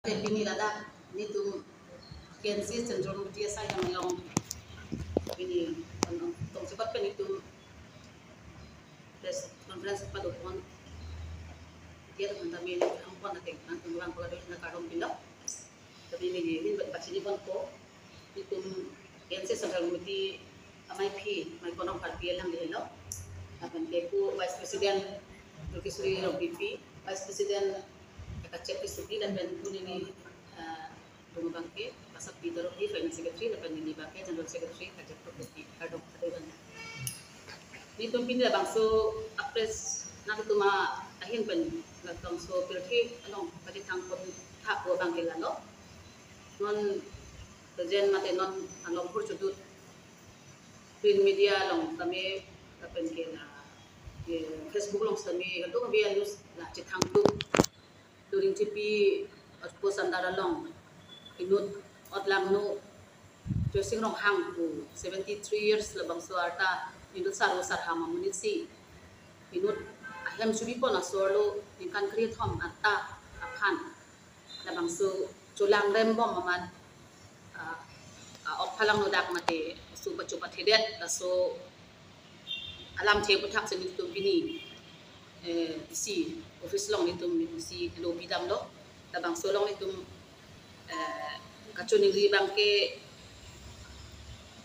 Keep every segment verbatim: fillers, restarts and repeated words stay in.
Pini ladak nelitum K N C Central Committee asai kami along pini tong cepat pen nelitum press conference padopon. Dia teman kami ini ampon ateng nangtum bang pula doi na kardom pilo. Tapi ini ini buat pachini pon ko nelitum K N C Central Committee amei phi, amei konong parpi alang dehelo. Lapen ke pu Vice President Dukisuri Rongpipi, Vice President Kachek Kisupi, lapen pu neli, eh, dong bangke, Pasat Peter Rohi, Finance Secretary, lapen neli bangke General Secretary, Kachek Kisupi, kardom, kardom. Nelitum pini labangso a-press nangtum ahin pen labangso pirthe along pachethang pon thak ko bangke lalo. Non present mate non along hur chudut print media along tame lapen ke la, eh, Facebook along tame kadokave a-news la chethang tum. During T P outpost under along inut otlangno Joysing Ronghang pu seventy three years labangso arta inut sar-o sarhang amonit si inut ahem churi pon asorlo ningkan kre-thom arta aphan labangso cholang rembom amat, ah, ah, ok phalangno dak mate su pacho pathedet laso alamthe aputhak si nelitum pini, eh, D C office along nelitum D C lo pidamlo, labangso along nelitum, eh, kachiningri bangke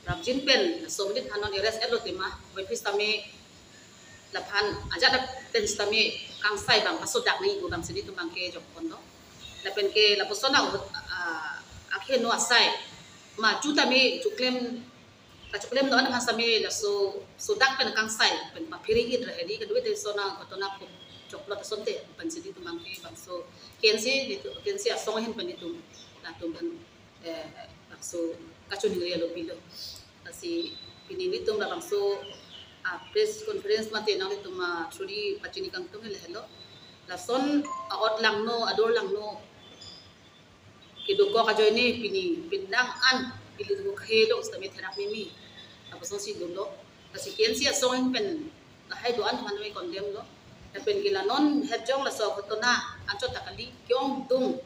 rapjin pen laso minit hanon arrest etlo tema, wepis tame laphan ajat pen tame kangsai bang pasodak nangji pu bang si nelitum bangke jok ponlo. Lapen ke lapuson a, ah, akheno asai ma chu tame chuklem kachuklem do-an aphan tame laso sodak pen kangsai pen paphere-it ra hedi kadokave te sona kotona pum choklo ta sonte pen si nelitum bangke bangso K N C nelitum K N C asong ahin pen nelitum latum pen, eh, bangso kachiningri alo pilo. Lasi pini nelitum labangso a-press conference mate nanglitum a-through di pachini kangtung helo. Lason a-otlangno, adorlangno kedokok ajoine pini pindang an ili ru khelo sitame therak mimi. Lapuson si dolo. Lasi K N C asong ahin pen lahai do-an aphan me condemn lo. Lapen ke la non hepjong laso ghotona anchot ta kali ke-ongdung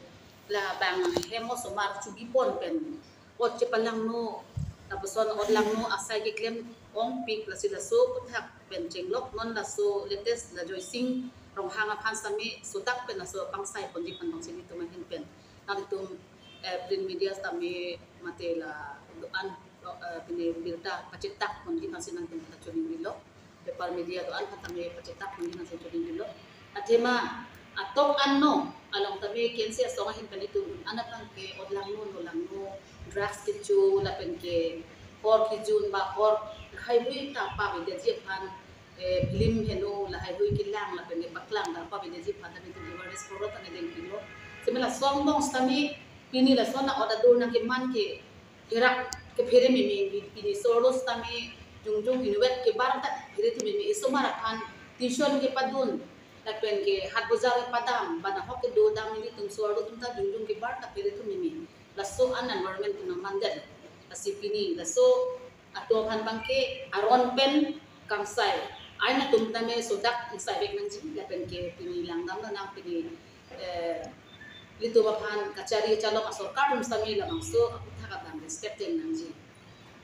labang hem osomar chubi pon pen ot chepalangno, lapuson otlangno asai keklem ongpik lasi laso aputhak pen chenglok non laso latest la Joysing Ronghang aphan tame sodak pen laso kangsai ponji aphan bang si nelitum ahin pen nangtum, eh, print media tame mate la do-an, eh, pine birta pachetak ponji aphan si nangtum kachiningri lo. Paper media do-an aphan tame pachetak ponji aphan si choningrilo. Athema atok anno along tame K N C asong ahin pen nelitum un-an aphan ke otlangno, nolangno, drugs kecho lapen ke hor kejun ba hor lahaihui ta pavedetji aphan, eh, film heno lahaihui kelang lapen ke paklang ta pavedetji aphan tame nelitum awareness program tame dengpilo. Seme laso angbong sitame pini lason a-ot ador nangkeman ke therak kephere meme, pini sorlo sitame jongjong inutvet kebar ta phere thu meme, isomar aphan tuition kepadun lapen ke hat bojar kepadam, bana hok kedo dam nelitum sorlo atum ta jongjong kebar ta phere thu meme. Laso an environment atum nangmandet. Lasi pini laso atum aphan bangke aron pen kangsai, ain atum tame sodak ingsaivek nangji lapen ke pini langdamlo nang pini, eh, nelitum aphan kachari kachalong asorkar atum tame labangso aputhak abang respect deng nangji.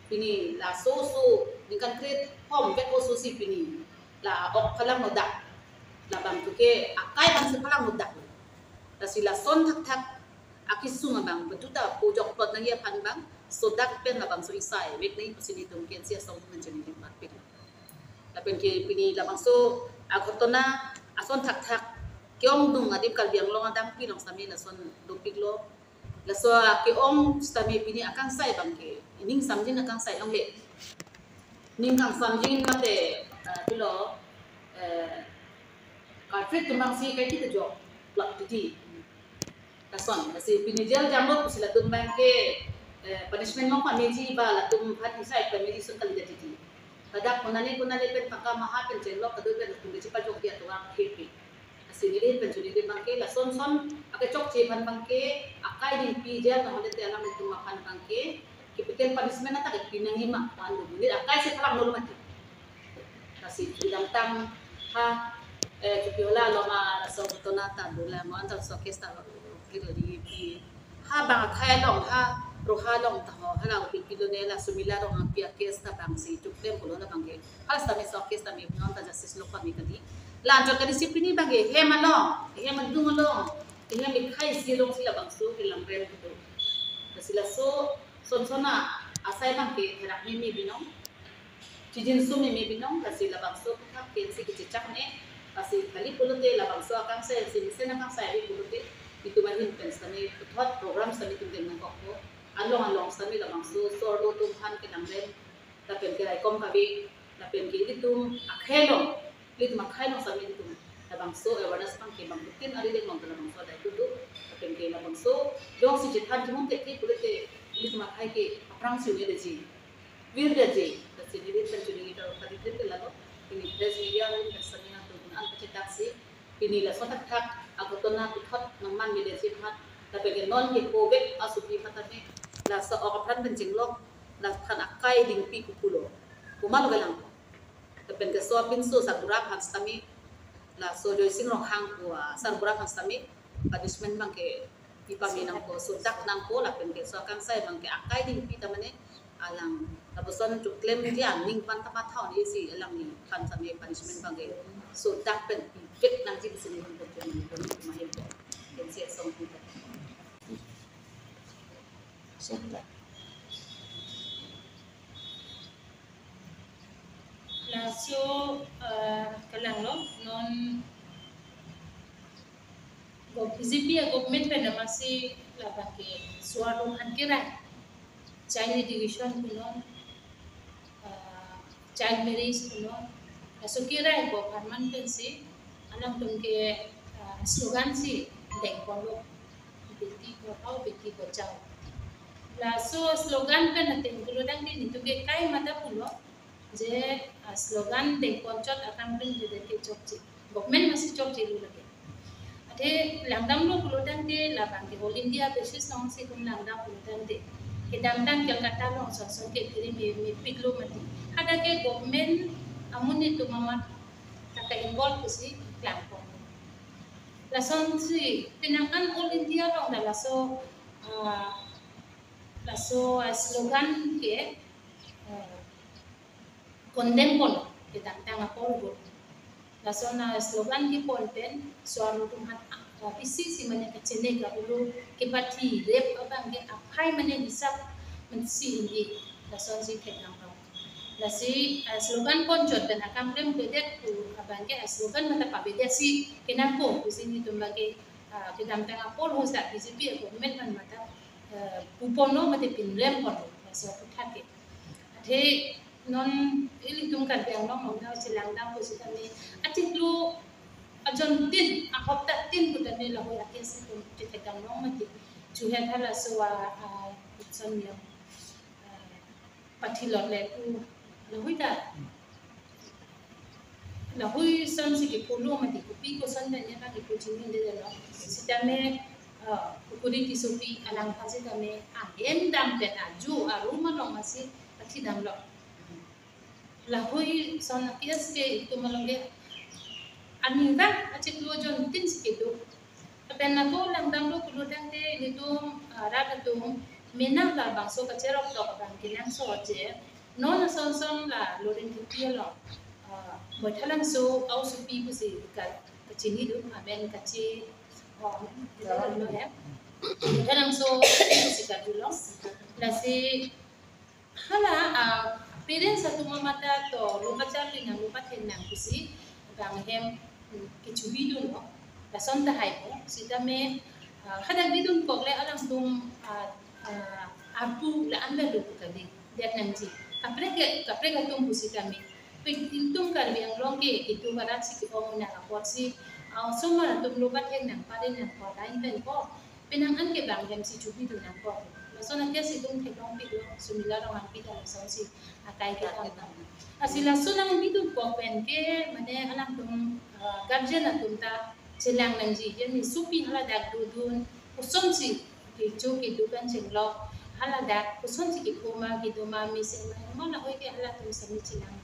Pini laso oso ningkan kre-thom vek oso si pini la ok phalangno dak, labang tu ke akai bang si phalangno dak. Lasi lason thakthak akesung abang beduta pujok plot nangji aphan bang sodak pen labangso ingsaivek nangji pusi nelitum K N C asong pen chini di parpik. Lapen ke pini labangso aghotona ason thakthak ke-ongdung adim Karbi Anglong adang pi along tame lason dopiklo. Laso ke-ong sitame pini akangsai bangke ining samjin akangsai longle. Ning kangsamjin mate, eh, pilo, eh, culprit atum bang si kaike ta jok plot titi. Lason, lasi pini jail jamlo pusi latum bangke, eh, punishment long pameji ba latum aphan inside pameji ason kalidet titi. Ladak konane konane pen tangka maha pen chenglok kadokave pen latum kachepajokji atovar hepi. Lasi neli pen chunili bangke lason son akechokche aphan bangke akai dingpi jail nahole te alanglitum aphan bangke capital punishment ata kepi nangji ma aphan do. Neli akai si phalangno lo mati. Lasi chudamtang ha, eh, chupi hola lo ma laso ghotona ta do la mo anta laso case ta lo. Kilo di pi. Ha bang akhai along, ha roha along ta ho, hala upi pilo ne la Sumila Ronghangpi a-case ta bang si choklem pulo la bang ke. Hala sitame so case tame non ta justice lo kami kali. La anchot kali si pini bang ke hem along, hem adung along, hem ikhai isi along si labangso kelang rem pulo. Lasi laso son son asai bang ke therak meme binong. Chijinso meme binong, lasi labangso aputhak pensi kechechak ne, lasi kali pulote labangso akangsai, si mesen akangsai ave pulote, itum ahin pen sitame puthot program sitame itum deng nangkokpo, along along sitame labangso so-arlo atum aphan kelang rem, lapen ke raikom kave, lapen ke ilitum akhai along, ilitum akhai along sitame ilitum labangso awareness abang ke bangphutin ari deng along labangso adai tutu, lapen ke labangso jongsi chethan chimum thekthe pulote ilitum akhai ke aphrang si un'edetji, virdetji, lasi neli pen chuni ngi ta kali thek lalo, pini press media along pen sitame nangtum an pachethak si, pini laso thakthak aghotona puthot nangman medet si aphan, lapen ke non ke covid asopi aphan tame, laso ok aphan pen chinglok, laphan akai dingpi kukulo, komatlo kelang. Lapen ke so apinso sarbura aphan sitame, laso Joysing Ronghang pu, ah, sarbura aphan sitame, punishment bang ke ipame nangpo, sodak nangpo, lapen ke so akangsai bang ke akai dingpi ta mane, alang lapuson choklem ke aning aphan ta matha un-e si alangli aphan sitame punishment bang ke sodak pen ipet nangji pusi neli pon pon pon mahin po. Pensi asong kita. Sodak. Laso, eh, kelang lo non go-, B J P a-government pen amatsi labang ke so-arlo aphan kerai, child education punon, eh, child marriage punon, laso kerai ko apharman pensi alangtum ke, eh, slogan si deng ponlo, "Beti padhao, beti bachao." Laso slogan pen ateng pulo tangte nelitum ke kai mata pulo je, ah, slogan deng ponchot akam pen je deng ke chokche. Government amatsi chokche lo lake. Athe langdamlo pulo tangte labang ke all India basis alongsi itum langdam pulo tangte, kedamtang Kolkata along son son ke piri me, mepiklo mati. Hadak ke government amonit atum amat ta ka-involve pusi klang pon. Lasonsi penang an all India along ta laso, ah, laso, ah, slogan ke, ah, condemn pon, kedamtang apor got. Lason a-slogan kepon pen so-arlo atum aphan, ah, isi isi mane kachene ka-ulo kepathi rep abang ke aphai mane hisap mensi ini. Lasonsi theknang lo. Lasi, ah, slogan ponchot pen akam klemkledet pu abang ke a-slogan mata pavedet si kenangpo pusi nelitum bang ke, ah, kedamtang apor ahut ta B J P a-government aphan mata, eh, pu ponlo mate pinrem ponlo. Laso aputhak ke. Athe non ilitum Karbi Anglong along ta chelangdam pusitame, achiklo ajon tin, ahopta tin putame lahoi a-case itum chethekdam long mati. Chuhet halaso a, a, son yang, a, pathilot le pu lahoi ta. Lahoi sonsi kepolo mati, kopi koson ta ne bang ipu chini de lo. Sitame, ah, Kukuri Tissopi alang aphan sitame ahem dam pen aju arum along masi pathidam lo. Lahoi son a-case ke itum along ke aningkan achiklo ajon tin si kedo. Lapen ako langdamlo pulo tangte nelitum, ah, rat atum mena labangso kacherok tok abang kenangsot je non ason son la Lorin Thepi along, ah, Baithalangso a-osopi pusi ka, kachinidun amen kachi, oh, Baithalangso pusi kadun lo. Lasi hala, ah, parents atum amat ta to lo kacharli nang lo pathen nang pusi bang hem, mm, kechubidun lo. Lason tahai po sitame, ah, hadak bidun kok le alangtum, ah, ah, arpu la-an lo pu kali det nangji. Kaprek ke, kaprek atum pusitame, pik itum Karbi Anglong ke, itum arat si ke-ong nang apotsi, ah, osomar atum lo pathen nang pare nang ko lain pen ko. Penang an ke bang hem si chubidun nangkok. Lason a-case itum theklongpiklo, Sumila Ronghangpi ta lasonsi akai ke tam tam. Lasi laso nangbidun kok pen ke, mane alangtum, ah, guardian atum ta chelang nangji, je me sopi haladak dodun, kosonsi kecho kedo pen chenglok, haladak kosonsi kepo ma kedo ma, mesen ma, ma lahoi ke halatum sami chelang,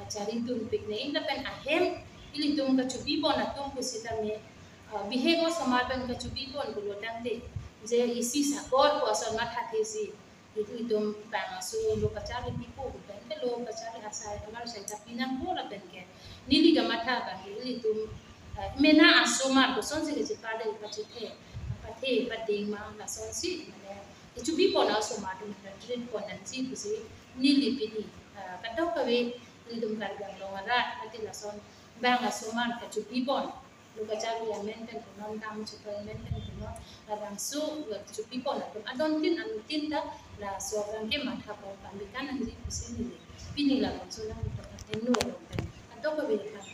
ah, charidunpik nangji lapen ahem ilitum kachubipon atum pusitame, Ah, bihek osomar pen kachobipon pulo tangte, je isi sakor pu ason mathathesi, itum itum bang aso lo kacharli pipo, pen ke lo kacharli asai, amar sai ta pinangpo lapen ke. Neli kamatha abang ke ilitum, ah, mena asomar kosonsi kachepale, pachethe, pathe, pading ma lasonsi, mane, kachobipon asomar atum treat pon nangji pusi neli pini, ah, kadokave ilitum Karbi Anglong arat, mati lason bang asomar kachobipon, lo kacharli amen pen punon, kam chepon amen pen punon, labangso, eh, kachobipon atum adon tin anuttin ta laso abang ke mathapon pamikan nangji pusi neli pini labangso nang pota tengno along pen kadokave aphan,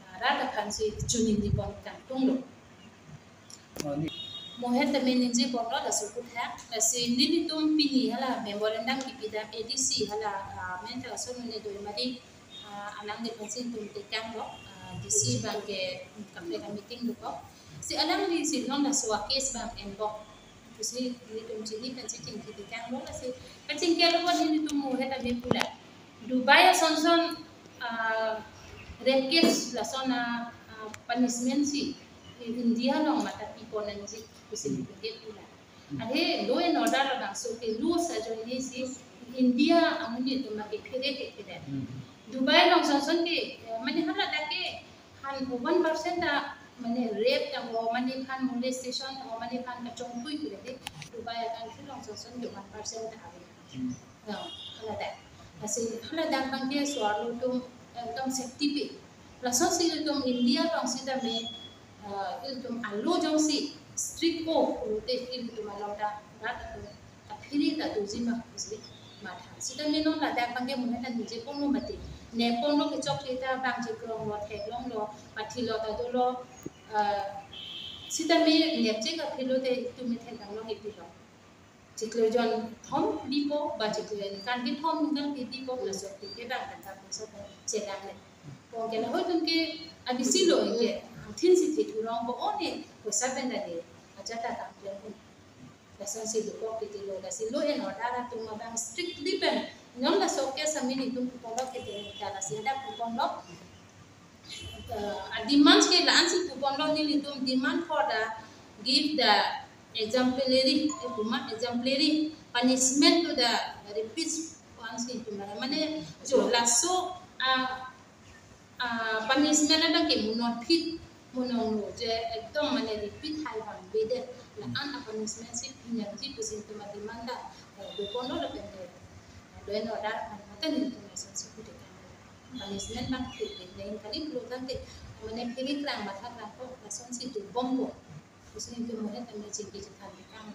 ah, rat aphansi choningri pon kangtung lo. Oh, ni. Mo het tame ningje ponlo laso aphuthak, lasi nelitum pini hala memorandum kipidam A D C hala, ah, men ta ason mane Doimari, ah, alangli aphansi itum tekanglo, ah, D C abang ke kaprek ameeting dokok. Si alanglisi non laso acase abang enbok pusi nelitum chini pensi chingki tekanglo, lasi kachingki alo nelitum mo het tame pulo. Dubai asonson, ah, rape case lason a, ah, punishment si India along mata pipon nangji pusi nelitum ke pulo. Are law and order labangso ke loose ajoinesi India amonit atum ke phere ke phere. Hmm. Dubai along sonson ke, eh, mane hala dak ke han one percent ta mane rape tanglo, mane aphan molestation tanglo, mane aphan kachongpui phere de, Dubai a-country along sonson ke one percent ta ave. Hmm. No, hala dak. Lasi hala dak abang ke so-arlo atum, eh, ekdom safety pi. Lasonsi ilitum India along sitame, eh, ilitum a-law jongsi strict o pulote ilitum along ta rat atum kaphere ta doji ma pusi matha. Sitame non ladak abang ke mo het ta ningje ponlo mati. Ne ponlo kechokche ta bang chekronglo, theklonglo, pathilo ta dolo, eh, sitame nepche kapherlo te itum me thekdamlo kepilo. Chiklo jon thom dipo, ba chiklo jon kan kethom ningkan ke dipo, laso ke kedang kan ta poisa ta chelang le. Ko ke lahai atum ke abisi lo ke, thinsi thithurong ko one poisa pen ta de, aja ta kam klem un. Lasonsi dokok titi lo, lasi law and order atum abang strictly pen, non laso ke samin itum puponlo ke de, ta lasi ada puponlo. Eh, a-demands ke la-ansi puponlo, nelitum demand for the, give the exemplary, eh, puma exemplary punishment to the rapists, pu-ansi itum mane, mane jo laso, ah, ah, punishment abang ke mo non phit, mo non no je ekdom mane repeat hai bang bede, la-an a-punishment si pi nangji pusi itum a-demand ta, eh, doponlo lapen ke, eh, law and order aphan mate nelitum lasonsi pu tekang. Punishment abang thik thik nang kali pulo tangte, mane phiri krang matha krang ko lasonsi dobompo. Pusi nelitum mo het tame chingki chethan tekang.